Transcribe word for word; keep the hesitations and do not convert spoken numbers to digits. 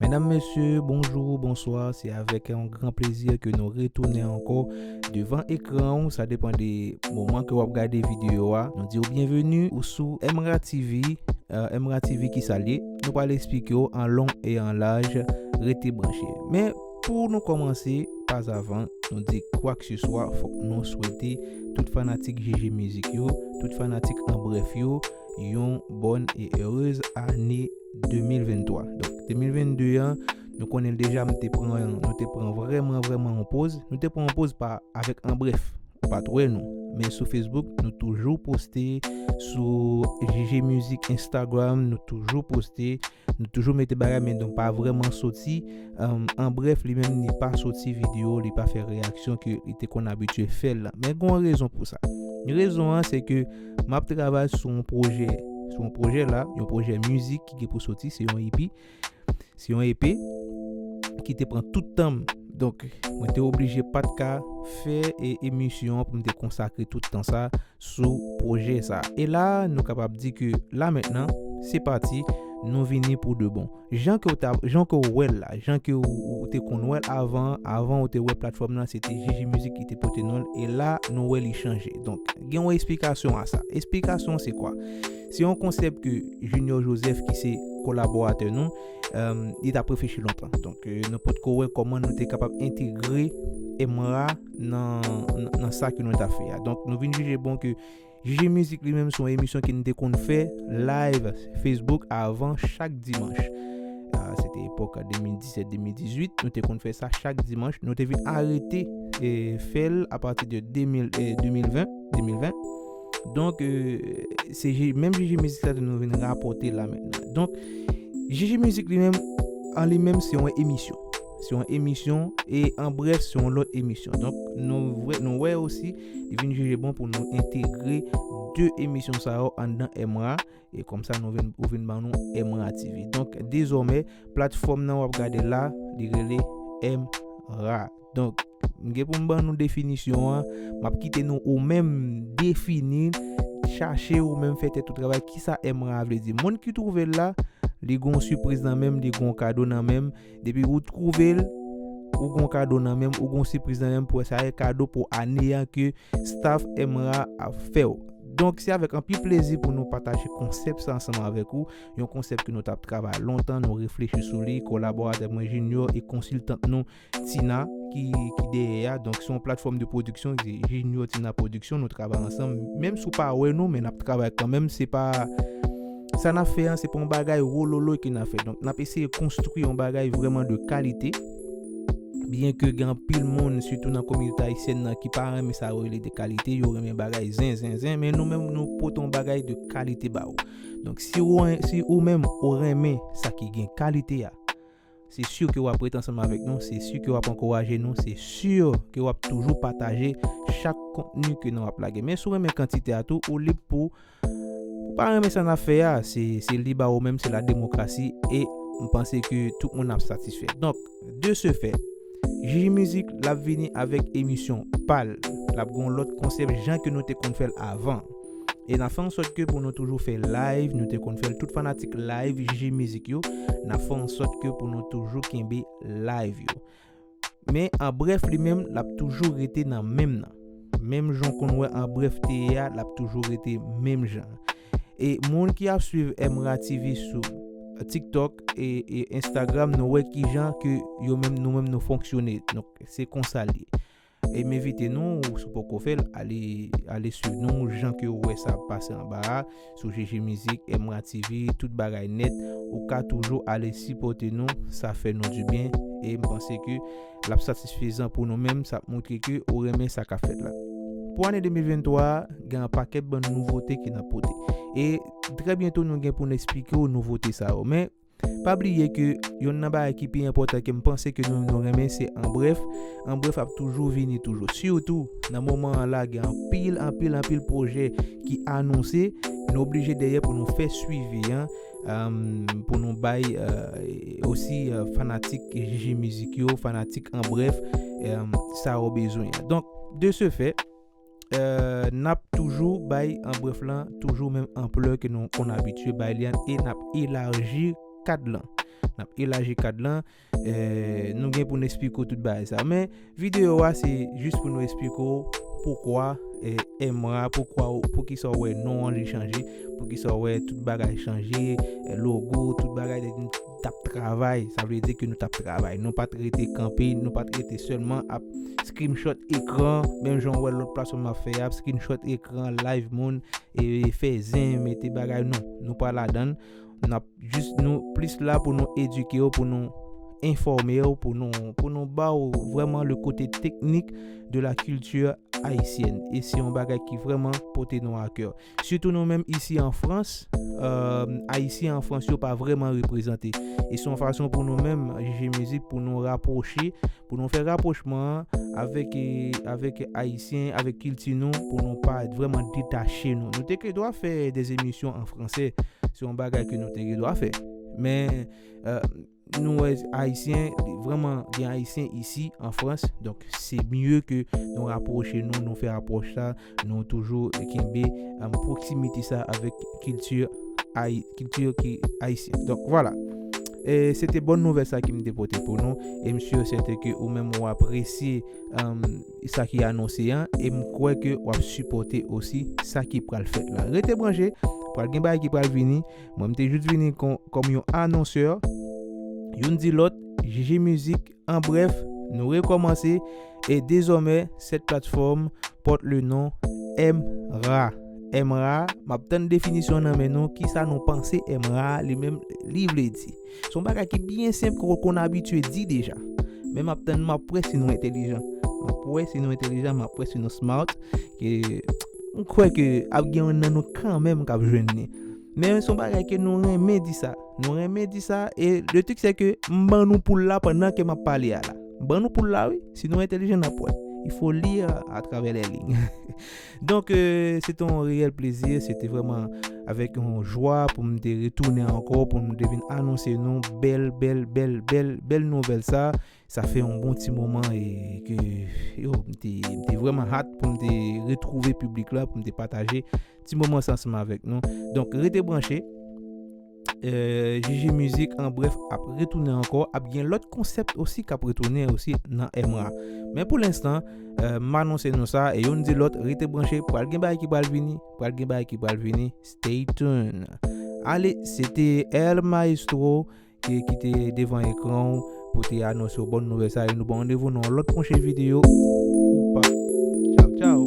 Medam, mesye, bonjou, bonswa. Se avèk yon gran plezi ke nou retounen ankò devan ekran ou. Sa depann de moman ke w ap gade videyo a. Nou di w byenveni ou sou Emra T V. Euh, Emra T V ki sa l ye? Nou pral eksplike w an long e an laj. Rete branche. Men pou nou kòmanse, pazavan, nou di kwak se swa, fòk nou swete tout fanatik J J Mizik yo, tout fanatik An Brèf yo, yon bòn e erez ane de mil venntwa. Donk, de mil vennde an, nou konnen l deja, m te pran, nou te pran vrèman, vrèman yon poz. Nou te pran yon poz pa avèk An Brèf, ou pa t wè nou. Men sou Facebook, nou toujou poste, sou J J Mizik Instagram, nou toujou poste, nou toujou mete bagay, men nou pa vrèman soti. Um, An Brèf, li menm, li pa soti videyo, li pa fè reyaksyon ke li te konn abitye fè l la. Men gen yon rezon pou sa. Rezon an, se ke m ap travay sou yon pwojè, sou yon pwojè la, yon pwojè mizik ki gen pou soti, se yon E P. Se yon E P ki te pran tout tan m. Donk, mwen te oblije pa t ka fè e, emisyon an pou m te konsakre tout tan sa sou pwojè sa. E la, nou kapab di ke la mentnan, se pati, nou vini pou de bon. Jan ke w ta, jan ke w wè l la, jan ke w, ou te konn wè l avan, avan ou te wè platfòm nan, se te J J Mizik ki te pote non l, e la, nou wè li chanje. Donk, gen yon eksplikasyon a sa. Eksplikasyon se kwa? Se yon konsèp ke Junior Joseph, ki se kolaboratè nou, um, li t ap reflechi lontan. Donk, euh, nou potko wè kòman nou te kapab entegre Emra nan, nan, nan sa ke nou t ap fè a. Donk, nou vin jije bon ke J J Mizik li menm se yon emisyon ke nou te konn fè live Facebook avan chak dimanch. Ah, se te epòk de mil disèt de mil dizuit, nou te konn fè sa chak dimanch. Nou te vin arete, eh, fè l apati de de mil, eh, de mil ven, de mil ven. Donk, euh, se J-, menm J J Mizik sa tou nou vin rapòte la mentnan. Donk, J J Mizik li menm, an li menm, se yon emisyon. Se yon emisyon, e An Brèf, se yon lòt emisyon. Donk, nou vwè, nou wè osi, li vin jije bon pou nou entegre de emisyon sa yo anndan Emra, e kòmsa nou vin, ou vin ban nou Emra T V. Donk, dezòmè, platfòm nan w ap gade la, li rele Emra. Donk, m gen pou m ban nou definisyon an, m ap kite nou ou menm defini l, chache ou menm fè tèt ou travay, kisa Emra vle di. Moun ki twouve l la, li gon sipriz nan men l, li gon kado nan men l. Depi ou twouve l, ou gon kado nan men l, ou gon sipriz nan men l, pou sa e kado pou ane a ke staff Emra ap fè w. Donk, se avèk anpil plezi pou nou pataje konsèp sa ansanm avèk ou. Yon konsèp ke nou t ap travay lontan, nou reflechi sou li, kolaboratè mwen Junior e konsiltant nou Tina ki, ki dèyè a. Donk, se yon platfòm de pwodiksyon, se Junior Tina Production, nou travay ansanm. Menm si w pa wè nou, men n ap travay kanmenm. Se pa, sa n ap fè an, se pa yon bagay wololo ke n ap fè. Donk, n ap eseye konstwi yon bagay vrèman de kalite. Byen ke gen anpil moun, sitou nan kominote ayisyèn nan, ki pa renmen sa yo rele de kalite, yo renmen bagay zen, zen, zen, men nou menm, nou pote yon bagay de kalite ba ou. Donk, si ou, si ou menm, ou renmen sa ki gen kalite a, se si ke w ap ret ansanm avèk nou, se si ke w ap ankouraje nou, se si ke w ap toujou pataje chak kontni ke nou ap lage. Men si w renmen kantite a tou, ou lib pou, ou pa renmen sa n ap fè a, se, se lib a ou menm, se la demokrasi, e m panse ke tout moun ap satisfè. Donk, de ce fait, J J Mizik, l ap vini avèk emisyon pa l. L ap gen yon lòt konsèp, jan ke nou te konn fè l avan. E n ap fè an sòt ke pou nou toujou fè live, nou te konn fè l, tout fanatik live J J Mizik yo, n ap fè an sòt ke pou nou toujou kenbe live yo. Men, an brèf, li menm, l ap toujou rete nan menm nan. Menm jan w konn wè An Brèf te ye a, l ap toujou rete menm jan. E moun ki ap swiv Emra T V sou TikTok e, e Instagram, nou wè kijan ke yo menm, nou menm nou fonksyone. Donk, se konsa l ye. E m envite nou, si w poko fè l, ale, ale swiv nou, jan ke w wè sa ap pase anba a, sou J J Mizik, Emra T V, tout bagay nèt, ou ka toujou ale sipòte nou, sa fè nou dibyen, e m panse ke l ap satisfezan pou nou menm, sa ap montre ke ou renmen sa k ap fèt la. Pou ane de mil venntwa a, gen yon pakèt bann nouvote ke n ap pote. E trè byento nou gen pou n eksplike w nouvote sa yo. Men, pa bliye ke yonn nan bagay ki pi enpòtan ke m panse ke nou, nou renmen, se An Brèf. An Brèf ap toujou vini toujou. Sitou, nan moman an la, gen anpil, anpil, anpil pwojè ki anonse. Nou oblije dèyè pou nou fè swivi an, um, pou nou bay, euh, osi, euh, fanatik J J Mizik yo, fanatik An Brèf, um, sa yo bezwen an. Donk, de ce fait, euh, n ap toujou bay An Brèf lan toujou menm anplè ke nou konn abitye bay li an, e n ap elaji kad lan. n ap elaji kad lan. Eh, nou gen pou n eksplike w tout bagay sa. Men, videyo a, se jis pou nou eksplike w poukwa, eh, Emra, poukwa, poukisa w wè non an li chanje, poukisa w wè tout bagay chanje, eh, logo, tout bagay, nou t ap travay. Sa vle di ke nou t ap travay. Nou pa t rete kanpe, nou pa t rete sèlman ap screenshot ekran, menm jan w wè lòt platfòm ap fè, ap screenshot ekran, live moun, e fè zen, mete bagay, non. Nou pa ladan l. N ap jis, nou plis la pou nou edike w, pou nou enfòme w, pou nou, pou nou ba w vrèman le kote teknik de la culture haïtienne. E se yon bagay ki vrèman pote nou a kè. Sitou nou menm isi an Frans, euh, Ayisyen an Frans yo pa vrèman reprezante. E se yon fason pou nou menm, J J Mizik, pou nou rapwoche, pou nou fè rapwochman an avèk, eh, avèk Ayisyen, avèk kilti nou, pou nou pa vrèman detache nou. Nou te gen dwa fè de emisyon an fransè, se yon bagay ke nou te gen dwa fè. Men, euh, nou wè Ayisyen, vrèman gen Ayisyen isi an Frans, donk se mye ke nou rapwoche nou, nou fè apwòch sa, nou toujou kenbe, um, pwoksimite sa avèk kilti ayi-, kilti ki ayisyen. Donk, vwala. E se te bòn nouvèl sa ke m te pote pou nou. E m si e sèten ke ou menm ou apresye, um, sa ki anonse an. E m kwè ke w ap sipòte osi sa ki pral fèt la. Rete branche, pral gen bagay ki pral vini. Mwen, m te jis vini kon, kòm yon anonsè. Youn di lòt, J J Mizik, an brèf, nou rekòmanse. E dezòmè, cette plateforme porte le nom Emra. Emra, m ap tann definisyon nan men nou, kisa nou panse Emra li menm li vle di. Se yon bagay ki byen senp ke w konn abitye di deja. Men m ap tann, m ap wè si nou entèlijan. M ap wè si nou entèlijan, m ap wè si nou smart. Ke m kwè ke ap gen youn nan nou kanmenm k ap jwenn li. Men se yon bagay ke nou renmen di sa. Nou renmen di sa. E le truc, c'est que m ban nou poul la pandan ke m ap pale a la. M ban nou poul la, wi. Si nou entèlijan, n ap wè. Il faut lire à travers les lignes. Donk, euh, se te yon reyèl plezi. Se te vrèman avèk yon jwa pou m te retounen ankò, pou m te vin anonse nou bèl, bèl, bèl, bèl, bèl nouvèl sa. Sa fè yon bon ti moman e ke, yo, m te, m te vrèman hat pou m te retwouve piblik la, pou m te pataje ti moman sa ansanm avèk nou. Donk, rete branche. Euh, J J Mizik, an brèf, ap retounen ankò. Ap gen lòt konsèp osi k ap retounen osi nan Emra. Men pou lenstan, euh, m anonse nou sa, e youn di lòt, rete branche, pral gen bagay ki pral vini, pral gen bagay ki pral vini. Stay tuned. Ale, se te El Maestro ki, ki te devan ekran w pou te anonse w bòn nouvèl sa, e nou ba w randevou nan yon lòt pwochen videyo.